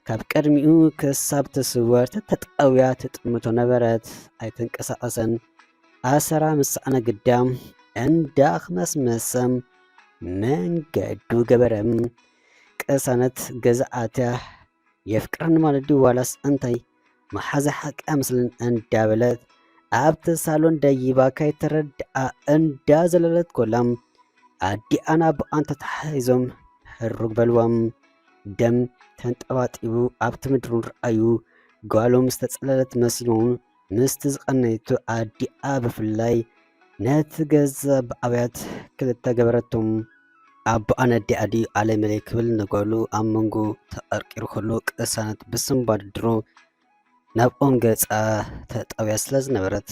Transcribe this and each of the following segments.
ካብ ቅድሚኡ ክሳብ ትስወር ተተጣውያ ትጥምቶ ነበረት። ኣይተንቀሳቐሰን። ኣሰራ ምስ ሰኣነ ግዳ እንዳኽመስመሰ መንገዱ ገበረ። ቅሳነት ገዛ ኣትያ የፍቅረኒ ማለት ድዩ ዋላስ እንታይ? መሓዛ ሓቂ ኣይመስልን እንዳበለት ኣብቲ ሳሎን ደይባ ከይተረድኣ እንዳዘለለት ኮላ ኣዲኣን ኣቦኣን ተተሓሒዞም ህሩግ በልዋ። ደም ተንጠባጢቡ ኣብቲ ምድሪ ንርኣዩ ጓሎም ዝተጸለለት መሲሎም ምስቲ ዝቐነየቶ ኣዲኣ ብፍላይ ነቲ ገዛ ብኣውያት ክልተ ገበረቶም። ኣቦኣ ነዲኣ ድዩ ኣለመለይ ክብል ንጓሉ ኣብ መንጎ ተቐርቂሩ ከሎ ቅሳነት ብስንባድ ድሮ ናብ ኦም ገጻ ተጣውያ ስለ ዝነበረት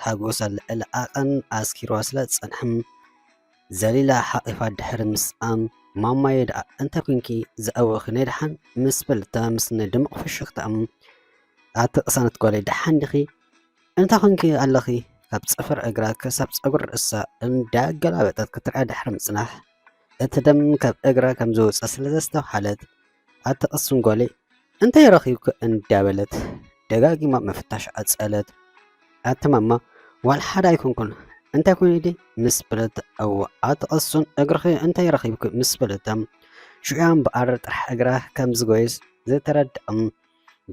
ሓጎሳ ልዕሊ ዓቐን ኣስኪርዋ ስለ ዝጸንሐ ዘሊላ ሓቒፋ ድሕሪ ምስኣም ማማየ ደኣ እንታይ ኮንኪ ዝኣወኺ ናይ ደሓን ምስ በለታ ምስ ናይ ድሙቕ ፍሽኽታ ኣቲ ቅሳነት ጓለይ ደሓን ዲኺ? እንታይ ኮንኪ ኣለኺ? ካብ ጽፍር እግራ ክሳብ ጸጉሪ ርእሳ እንዳገላበጠት ክትርኣ ድሕሪ ምጽናሕ እቲ ደም ካብ እግራ ከም ዝወጸ ስለ ዘስተውሓለት ኣቲ ቅስን ጓለይ እንታይ ረኺብኪ እንዳበለት ደጋጊማ ምፍታሽ ቀጸለት። ኣቲ ማማ ዋላ ሓደ ኣይኮንኩን እንታይ ኮይኑ ድየ ምስ በለት እወ ኣቲ ቅሱን እግርኺ እንታይ ረኺብኪ ምስ በለታ ሽዑ እምበኣር ጥራሕ እግራ ከም ዝጎየስ ዝተረድኣ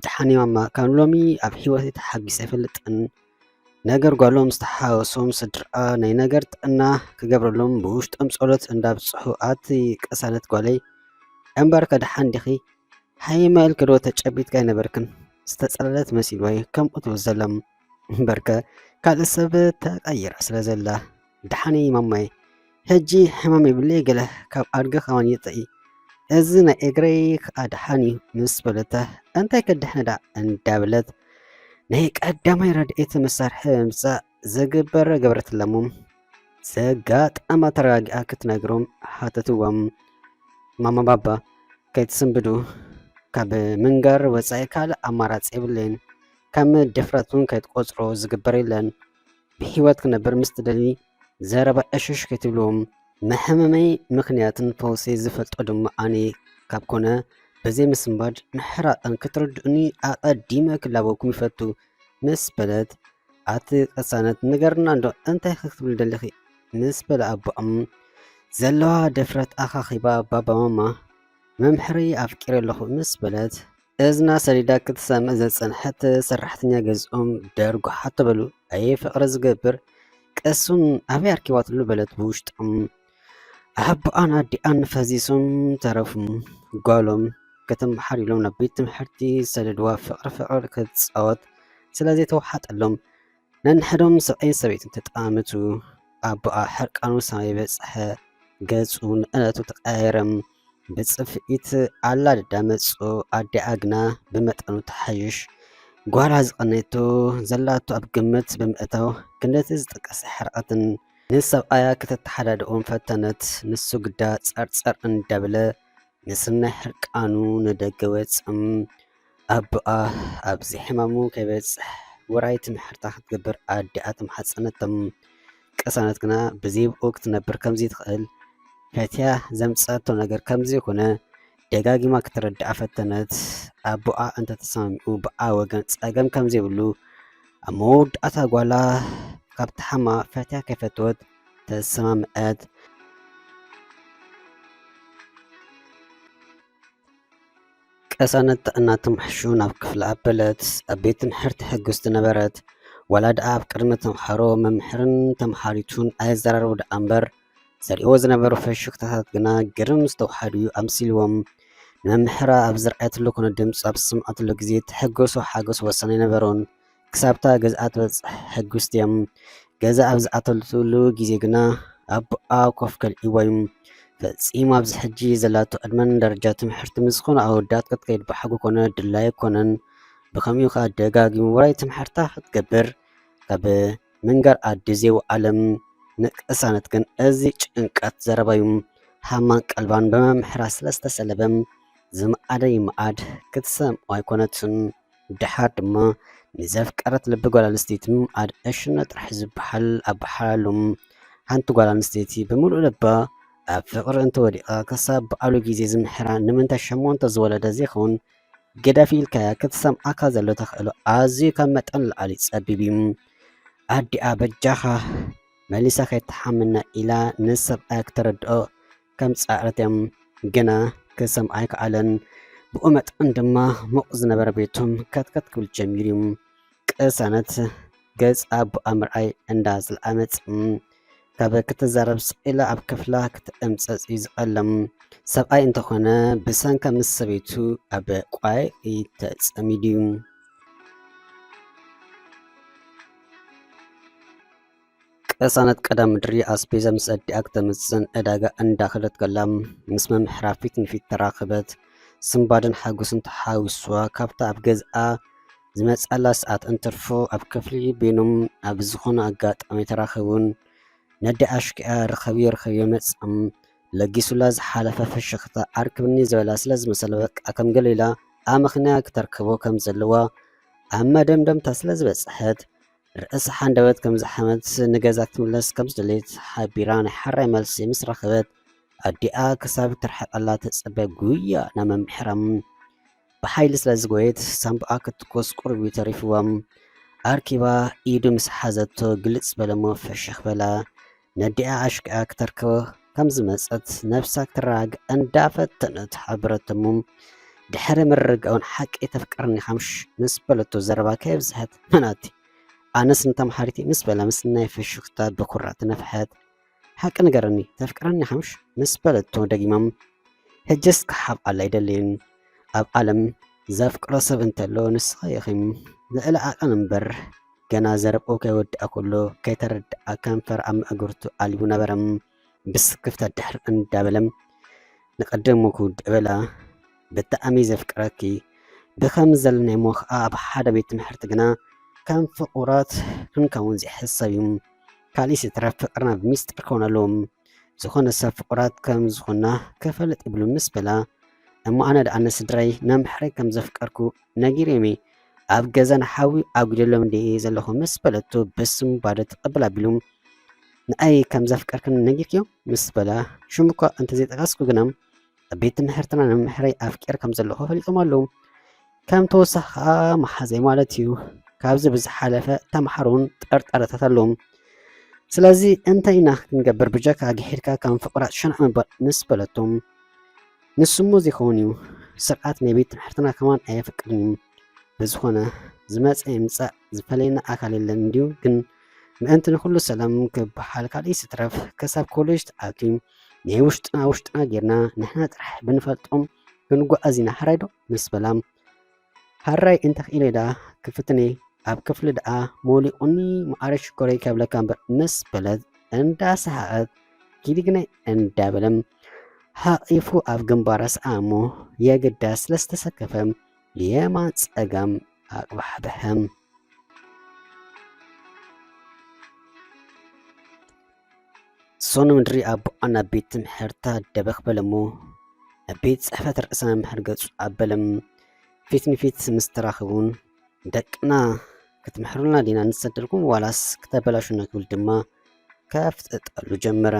ደሓን እየ ማማ ካብ ሎሚ ኣብ ሂወተይ ተሓጊሰ ኣይፈልጥን። ነገር ጓሎም ዝተሓወሶም ስድርኣ ናይ ነገር ጥዕና ክገብረሎም ብውሽጦም ጸሎት እንዳብጽሑ ኣቲ ቅሳነት ጓለይ እምበርከ ደሓን ዲኺ? ሃይመ ኢልኪ ዶ ተጨቢጥኪ ኣይነበርክን? ዝተጸለለት መሲልዋ እዩ ከምኡ ትብል ዘላ። እምበርከ ካልእ ሰብ ተቐይራ ስለ ዘላ። ደሓን እየ ማማየ። ሕጂ ሕማም የብለይ ገለ ካብ ኣድጊ ከማን ይጥዒ። እዚ ናይ እግረይ ከኣ ደሓን እዩ ምስ በለታ እንታይ ከድሕነ ደኣ እንዳበለት ናይ ቀዳማይ ረድኤት መሳርሒ ብምምጻእ ዝግበር ገበረትላ እሞ ዘጋጠማ ተረጋጊኣ ክትነግሮም ሓተትዋ። ማማ ባባ ከይትስንብዱ ካብ ምንጋር ወጻኢ ካልእ ኣማራጺ የብለይን። ከም ድፍረት እውን ከይትቆጽሮ ዝግበር የለን። ብህይወት ክነብር ምስ ትደሊ ዘረባ ዕሽሽ ከይትብልዎም። መሕመመይ ምኽንያትን ፈውሰይ ዝፈልጦ ድማ ኣነ ካብ ኮነ ብዘይ ምስንባድ ምሕራቕን ክትርድኡኒ ኣቐዲመ ክላበወኩም ይፈቱ ምስ በለት ኣቲ ቅሳነት ንገርና እንዶ እንታይ ክትብሉ ደሊኺ ምስ በለ ኣቦኦም ዘለዋ ድፍረት ኣኻኺባ ባባ ማማ መምሕሪ ኣፍቂረ ኣለኹ ምስ በለት እዝና ሰዲዳ ክትሰምዕ ዘጸንሐት ሰራሕተኛ ገዝኦም ደርጉሓቶ በሉ ኣየ ፍቕሪ ዝገብር ቅሱን ኣበይ ኣርኪባትሉ በለት ብውሽጦም ኣቦኣን ኣዲኣን ፈዚሶም ተረፉ ጓሎም ከተመሓር ኢሎም ናብ ቤት ትምህርቲ ዝሰደድዋ ፍቕሪ ፍቕሪ ክትጻወት ስለ ዘይተዋሓጠሎም ነንሕዶም ሰብኣይን ሰበይትን ተጠማመቱ ኣቦኣ ሕርቃኑ ሰማይ በጽሐ ገጹ ንእለቱ ተቐያየረ ብጽፍኢት ኣላድዳ መጹ ኣዲኣ ግና ብመጠኑ ተሓይሽ ጓላ ዝቐነየቶ ዘላቶ ኣብ ግምት ብምእታው ክንደቲ ዝጠቀሰ ሕርቐትን ንሰብኣያ ከተተሓዳድኦም ፈተነት ንሱ ግዳ ጸርጸር እንዳበለ ንስናይ ሕርቃኑ ንደገ ወጽም ኣቦኣ ኣብዚ ሕማሙ ከይበጽሕ ውራይ ትምሕርታ ክትገብር ኣዲኣ ተማሓጸነቶም። ቅሳነት ግና ብዘይ ብኡ ክትነብር ከምዘይትኽእል ፈትያ ዘምጸኣቶ ነገር ከምዘይኮነ ደጋጊማ ክትረድኣ ፈተነት። ኣቦኣ እንተተሰማሚዑ ብኣ ወገን ጸገም ከምዘይብሉ ኣብ መወዳእታ ጓላ ካብ ተሓማ ፈትያ ከይፈተወት ተሰማምዐት። ቅሳነት ጥዕና ተማሕሹ ናብ ክፍላ ኣበለት። ኣብ ቤት ትምሕርቲ ሕጉስቲ ነበረት። ዋላ ደኣ ኣብ ቅድሚ ተምሓሮ መምሕርን ተምሓሪቱን ኣይዘራረቡ ደኣ እምበር ዘርእዎ ዝነበሩ ፈሽክታታት ግና ግርም ዝተውሓዱ ኣምሲልዎም። ንመምሕራ ኣብ ዝረኣየትሉ ኮነ ድምጹ ኣብ ዝሰምዓትሉ ግዜ ትሕጎሶ ሓጎስ ወሰን ኣይነበሮን። ክሳብታ ገዝኣ ትበጽሕ ሕጉስቲ እዮም። ገዛ ኣብ ዝኣተትሉ ግዜ ግና ኣቦኣ ኮፍ ከልእዎ እዩ። ፈጺሙ ኣብዚ ሕጂ ዘላቶ ዕድመን ደረጃ ትምህርቲ ምስ ዝኾኑ ኣወዳት ክትከይድ ብሓጎ ኮነ ድላይ ኣይኮነን። ብኸምኡ ከኣ ደጋጊሙ ውራይ ትምሕርታ ክትገብር ካብ ምንጋር ኣዲ ዘይወዓለም ንቅሳነት ግን እዚ ጭንቀት ዘረባዩ ሃማን ቀልባን ብመምሕራ ስለ ዝተሰለበ ዝመኣደ ይመኣድ ክትሰምዖ ኣይኮነትን። ደሓር ድማ ንዘፍቀረት ልቢ ጓል ኣንስተይቲ ምምኣድ ዕሽነት ጥራሕ ዝበሃል ኣበሓላሎም። ሓንቲ ጓል ኣንስተይቲ ብምሉእ ልባ ኣብ ፍቕሪ እንተወዲቓ ክሳብ በዓሉ ግዜ ዝምሕራ ንምንታይ ሸሞንተ ዝወለደ ዘይኸውን ገደፍ ኢልካያ ክትሰምዓካ ዘሎ ተኽእሎ ኣዝዩ ካብ መጠን ንላዕሊ ጸቢብ እዩ። ኣዲኣ በጃኻ መሊሳ ከይትሓመና ኢላ ንሰብኣያ ክተረድኦ ከም ጻዕረት እዮም። ግና ክሰምዓ ኣይከኣለን። ብኡ መጠን ድማ ሙቕ ዝነበረ ቤቶም ከትከት ክብል ጀሚሩ እዩ። ቅሳነት ገጽ ኣቦኣ ምርኣይ እንዳ ዝለኣመጽ ካብ ክትዛረብ ስቕ ኢላ ኣብ ክፍላ ክትእምጸጽ እዩ ዝቐለም። ሰብኣይ እንተኾነ ብሰንካ ምስ ሰበይቱ ኣብ ቋይ ተጸሚዱ እዩ። ቅሳነት ቀዳም ምድሪ ኣስቤዛ ምስ ኣዲኣ ክተምጽእን ዕዳጋ እንዳኸደት ከላ ምስ መምሕራ ፊት ንፊት ተራኸበት። ስንባደን ሓጎስን ተሓዊስዋ ካብታ ኣብ ገዝኣ ዝመጽኣላ ሰዓት እንትርፎ ኣብ ክፍሊ ቤኖም ኣብ ዝኾነ ኣጋጣሚ ተራኸቡን ነዲ ኣሽኪኣ ርኸብዮ ርኸብዮ መጽም ለጊሱላ ዝሓለፈ ፍሽኽታ ኣርክብኒ ዝበላ ስለ ዝመሰለ በቃ ከም ገሊላ ኣመኽንያ ክተርክቦ ከም ዘለዋ ኣብ መደምደምታ ስለ ዝበጽሐት ርእሳ ሓንደበት ከም ዝሓመት ንገዛ ክትምለስ ከም ዝደለየት ሓቢራ ናይ ሓራይ መልሲ ምስ ረኸበት ኣዲኣ ክሳብ ትርሕቐላ ተጸበ ጉያ ናብ መምሕራም ብሓይሊ ስለ ዝጎየት ሳምባኣ ክትኮስ ቁሩብ እዩ ተሪፍዎም። ኣርኪባ ኢዱ ምስ ሓዘቶ ግልጽ በለሞ ፈሸኽ በላ። ነዲኣ ኣሽክኣ ክተርክቦ ከም ዝመጸት ነብሳ ክትረጋግእ እንዳፈተነት ሓበረቶሙ። ድሕሪ ምርግጋኡን ሓቂ ተፍቅረኒ ሓምሽ ምስ በለቶ ዘረባ ከየብዝሐት መናቲ ኣነስ ንተምሓሪቲ ምስ በላ ምስ ናይ ፈሽኽታ ብኩራ ተነፍሐት። ሓቂ ንገረኒ ተፍቅረኒ ሓምሽ ምስ በለቶ ደጊማ ሕጅስ ክሓብኣላ ኣይደልይን። ኣብ ዓለም ዘፍቅሮ ሰብ እንተሎ ንስኺ ኢኺ ልዕሊ ዓቐን እምበር። ገና ዘረብኡ ከይወድኣ ከሎ ከይተረድኣ ከንፈር ኣብ መእግርቱ ኣልቡ ነበረ። ብስክፍታ ድሕር እንዳበለ ንቐደሙ ክውድእ በላ። ብጣዕሚ ዘፍቅረኪ ብኸም ዘለናይ እሞ ኸዓ ኣብ ሓደ ቤት ትምህርቲ ግና ከም ፍቑራት ክንከውን ዘይሕሰብ እዩ። ካልእስ ይትረፍ ፍቕርና ብሚስጥር ክኸውን ኣለዎም። ዝኾነ ሰብ ፍቑራት ከም ዝኾንና ክፈልጥ ይብሉ ምስ በላ እሞ ኣነ ደኣ ንስድራይ ነምሕረይ ከም ዘፍቀርኩ ነጊሮም እየ ኣብ ገዛና ሓዊ ኣጉደሎም እንድየ ዘለኹ ምስ በለቶ ብስንባደ ትቕብል ኣቢሉ ንኣይ ከም ዘፍቀርክኒ ነጊርክዮም ምስ በላ ሽሙ እኳ እንተዘይጠቀስኩ ግና ኣብ ቤት ትምህርትና ነምሕረይ ኣፍቂር ከም ዘለኹ ፈሊጦም ኣለዉ። ከም ተወሳኺ ከዓ መሓዘይ ማለት እዩ። ካብዚ ብዝሓለፈ ተምሓሮን ጠርጠረታት ኣለዎም። ስለዚ እንታይ ኢና ክንገብር ብጀካ ግሒድካ ከም ፍቁራት ሸናዕ ምባል ምስ በለቶም ንስሞ ዘይኸውን እዩ። ስርዓት ናይ ቤት ትምህርትና ከማን ኣየፍቅድን እዩ። ብዝኾነ ዝመፀ ይምፃእ ዝፈለየና ኣካል የለን እንድዩ ግን ምእንቲ ንኩሉ ሰላም ክበሃል ካልእ ይትረፍ ክሳብ ኮሌጅ ተኣትዩ ናይ ውሽጥና ውሽጥና ጌርና ንሕና ጥራሕ ብንፈልጦም ክንጓዓዝ ኢና ሓራይ ዶ ምስ በላ ሓራይ እንተኽኢለ ደኣ ክፍትነ ኣብ ክፍሊ ደኣ ሞሊቑኒ መዓረ ሽኮረይ ከብለካ እምበር ምስ በለት እንዳሰሓቐት ኪዲ ግናይ እንዳበለ ሓቒፉ ኣብ ግንባራ ሰኣ እሞ የግዳ ስለ ዝተሰከፈ የማን ጸጋም ኣቕባሕብሐ። ሶኑ ምድሪ ኣቦኣ ናብ ቤት ትምህርታ ደበኽ በለ እሞ ኣብ ቤት ጽሕፈት ርእሰ መምህር ገጹ ኣበለ። ፊት ንፊት ምስ ተራኸቡን ደቅና ክትምሕሩልና ዲና ንሰደልኩም ዋላስ ክተበላሹና ክብል ድማ ከፍጥጠሉ ጀመረ።